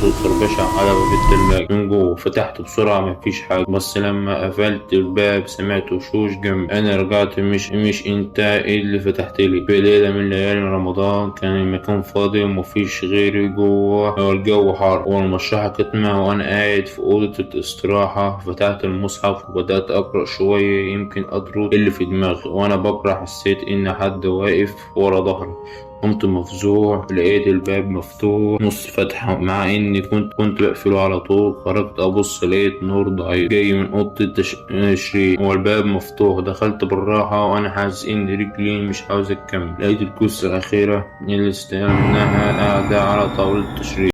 صوت خربشة على باب التلاجة من جوه. فتحت بسرعة، مفيش حاجة، بس لما قفلت الباب سمعت وشوش جنبي. أنا رجعت، مش أنت اللي فتحت لي. في ليلة من ليالي رمضان كان المكان فاضي ومفيش غيري جوه، والجو حار والمشرحة كتمة، وأنا قاعد في أوضة الاستراحة. فتحت المصحف وبدأت أقرأ شوية يمكن أطرد اللي في دماغي. وأنا بقرأ حسيت إن حد واقف ورا ظهري. قمت مفزوع، لقيت الباب مفتوح نص فتحة مع إني كنت بقفله على طول. خرجت أبص، لقيت نور ضعيف جاي من أوضة التشريح والباب مفتوح. دخلت بالراحة وأنا حاسس إن رجلي مش عاوزة تكمل. لقيت الجثة الأخيرة اللي استلمناها قاعدة على طاولة التشريح.